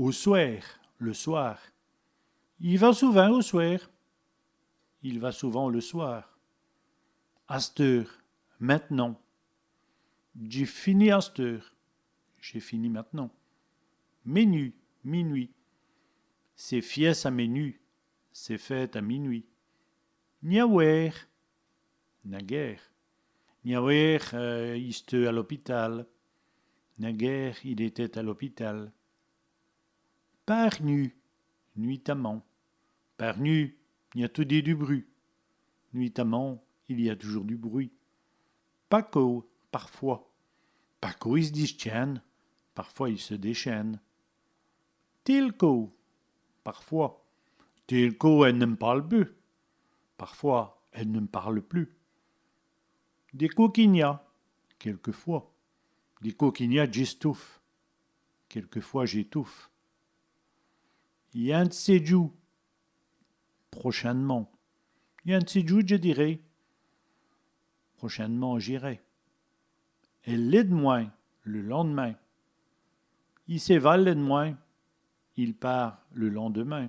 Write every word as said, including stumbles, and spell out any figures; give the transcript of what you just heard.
Au swêr, le soir. I va souvint au swêr. Il va souvent le soir. Asteûre, maintenant. Dj'é fini asteûre. J'ai fini maintenant. Mènut, minuit. C'èst fièsse à mènut. C'est fait à minuit. Gn-awêr, naguère. Gn-awêr, euh, i steut à l'opital. Naguère, il était à l'hôpital. Pârnut, nuitamment. Pârnut, gn-a toudi du brût. Nuitamment, il y a toujours du bruit. Pacôt, parfois. Pacôt i s' dischène. Parfois, il se déchaîne. Télcôt, parfois. Télcôt, èle ni m' pârle pus. Parfois, elle ne me parle plus. Dès côps qu'i gn-a, quelquefois. Dès côps qu'i gn-a, dj'èstouffe. Quelquefois, j'étouffe. I gn-a d' cès djoûs, prochainement. I gn-a d' cès djoûs, dji dîrè. Prochainement, j'irai. Èl lèd'mwin, le lendemain. I s'è va l' lèd'mwin. Il part le lendemain.